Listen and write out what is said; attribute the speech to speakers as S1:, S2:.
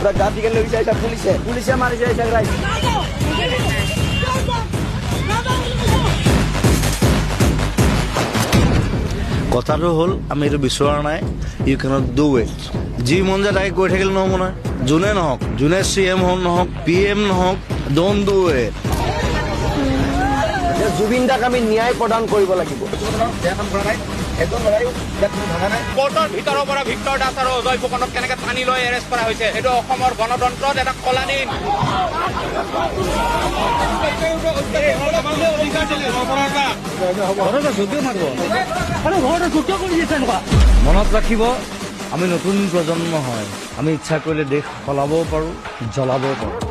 S1: পুৰা গাঁঠিকে লৈ গৈছে পুলিচে, পুলিচে মাৰিছে ৰাইজ।
S2: কথাটো হ'ল, আমি এইটো বিচৰা নাই। You can't do it. যি মন যায় তাকে কৈ থাকিলে নহ'ব নহয়। যোনে নহওক, যোনে চি এম হওক নহওক, পি এম নহওক, don't do it.
S1: Zubeen দাক আমি ন্যায় প্ৰদান কৰিব লাগিব।
S3: কোৰ্টৰ ভিতৰৰ পৰা ভিক্টৰ দাস আৰু অজয় ফুকনক কেনেকে টানি লৈ এৰেষ্ট কৰা হৈছে, এইটো অসমৰ গণতন্ত্ৰত এটা কলা দিন।
S2: মনত ৰাখিব, আমি নতুন প্ৰজন্ম হয়। আমি ইচ্ছা কৰিলে দেশ সলাবও পাৰোঁ, জ্বলাবও পাৰোঁ।